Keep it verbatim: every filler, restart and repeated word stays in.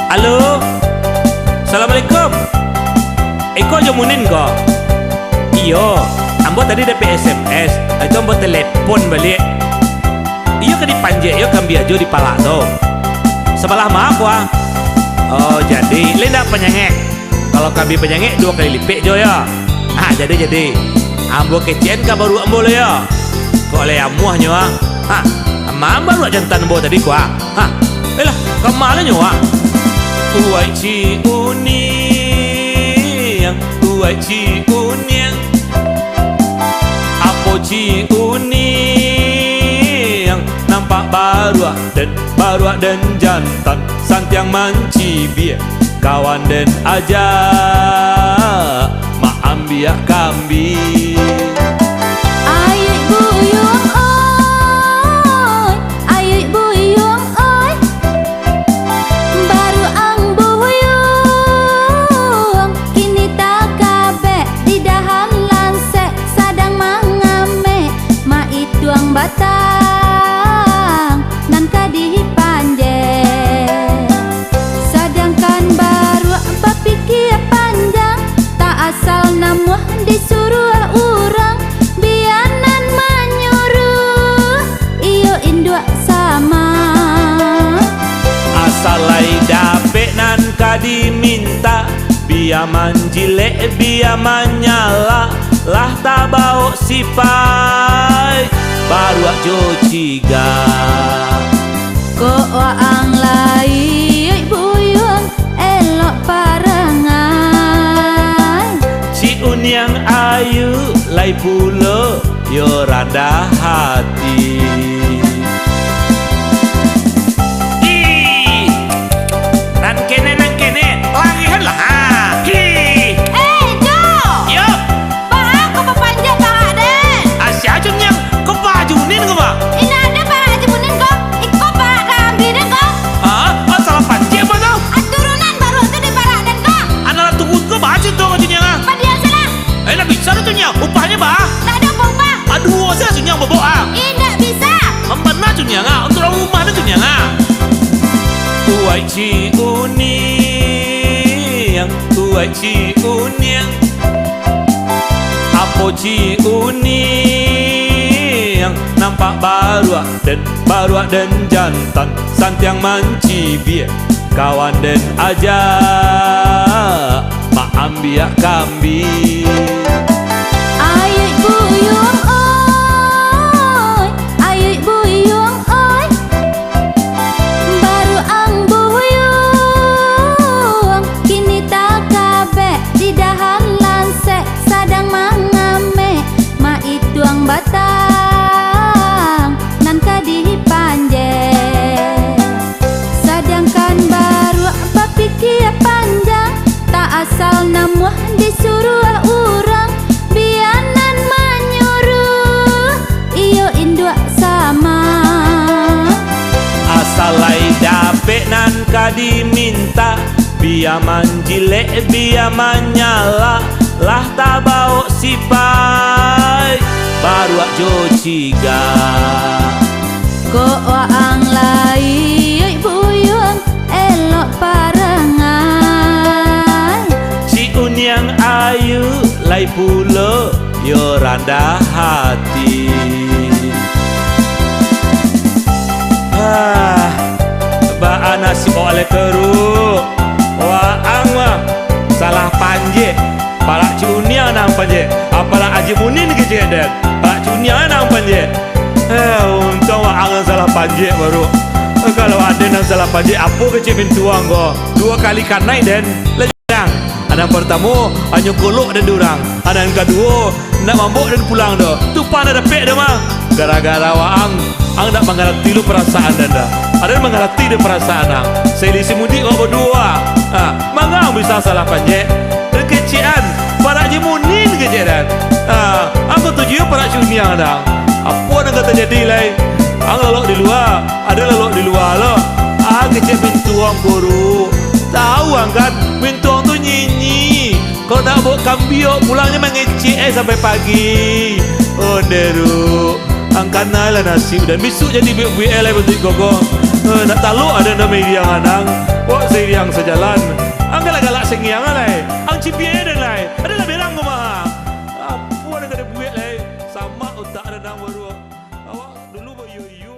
Halo. Assalamualaikum. Iko jo Munin ko? Iyo, ambo tadi dapek S M S, itu ambo telepon baliak. Iyo ka dipanjek, iyo kambia jo dipalak tu. Sabalah ma ko ah? Oh, jadi, lai ndak panyangek? Kalau kambia panyangek, duo kali lipek jo yo. Ha, jadi, jadi. Ambo kecekan ka baruak ambo lo yo. Kok lai amuahnyo ah? Ha, ma baruak jantan ambo tadi ko ah? Ha, elah, ka ma lah nyo ah? Uwai Ci Uniang, uwai Ci Uniang. Apo Ci Uniang nampak baruak den, baruak den jantan, santiang mancibia, kawan den ajak maambiak kambia. Ayuik buyuang oi, ayuik buyuang oi, baruak ang buyuang, kini takabek di dahan lansek, sadang mangamek maituang batang nan ka dipanjek. Sadangkan baruak bapikia panjang, tak asal namuah disuruah urang, bia nan manyuruah iyo induak sama. Asal lai dapek nan ka dimintak, bia manjilek, bia manyalak, lah tabawok sipaik baruak jo cigak. Kok waang lai buyuang elok parangai. Ci Uniang ayu lai pulo yo randah hati. Ih, nan kene, nan kene, larihan lah, ha. Hih. Eh, Jo! Yo. Baa ko bapanjek parak den? Ah, sia Cuniang? Ko baju nin ko, Bang? Indak ado parak Haji Munin ko. Iko parak kambia den ko. Ah, ah, salah panjek apa tu? Ah, turunan baruak tu di parak den ko. Anak turun ko baju tu, Cuniang, ah. Padiam salah. Eh, lah bisa tu, Cuniang. Upahnyo ba? Tak ada upah-upah. Aduh, saya Cuniang bobok, ah. Indak bisa. Mambana Cuniang, ah. Untuk rumah tu, Cuniang, ah. Uwai Ci Uniang, uwai Ci Uniang. Apo Ci Uniang nampak baruak den, baruak den jantan, santiang mancibia, kawan den ajak maambiak kambia. Ayuik buyuang oi, ayuik buyuang oi, baruak ang buyuang, kini takabek di dahan lansek, sadang mangamek maituang batang nan ka dipanjek. Sadangkan baruak bapikia panjang, tak asal namuah disuruah urang, bia nan manyuruah iyo induak sama. Asal lai dapek nan ka dimintak, bia manjilek, bia manyalak, lah tabawok sipaik baruak jo cigak. Kok waang lai buyuang elok parangai. Ci Uniang ayu lai pulo yo randah hati. Ah, baa nasib awak lai karuik. Waang mah salah panjek. Parak Ci Uniang nan panjek. Ah, parak Haji Munin kecek den. Parak Ci Uniang nan panjek. Eh, untuang waang nan salah panjek baru. Eh, kalau ado nan salah panjek, apo kecek pintuang ko? Duo kali kanai den. Lah jarang. Nan partamo, hanyo kolok den di urang. Nan kaduo, nak mambok den pulang doh. Tu pah nak dapek doh mah. Gara-gara waang, ang nak mangarati lu parasaan den dah. Aden mangarati den parasaan ang. Sailih samudik awak baduo. Ha, manga ang bisa salah panjek? Den kecek an, parak Haji Munin kecek den. Ha, ang katuju parak Ci Uniang dang. Apo nan ka tajadi lai? Ang lalok di lua, aden lalok di lua lo. Ah, kecek pintuang ko ru. Tau ang kan, pintuang tu nyinyi. Kalau nak baok kambia pulang, nyo mangecek, eh, sampai pagi. Onde ru. Ang kanai lah nasib den. Bisuak jadi buek-buek, eh, lai bantuak iko ko. Eh, nak talok aden nan mairiang anang. Wak Riang sajalan. Ang galak-galak sangiang lai. Ang cipiak den lai. Ado lah berang ko mah. Apo nan ka dibuek lai. Samak utak den ang baru. Awak dulu bayo-iyo.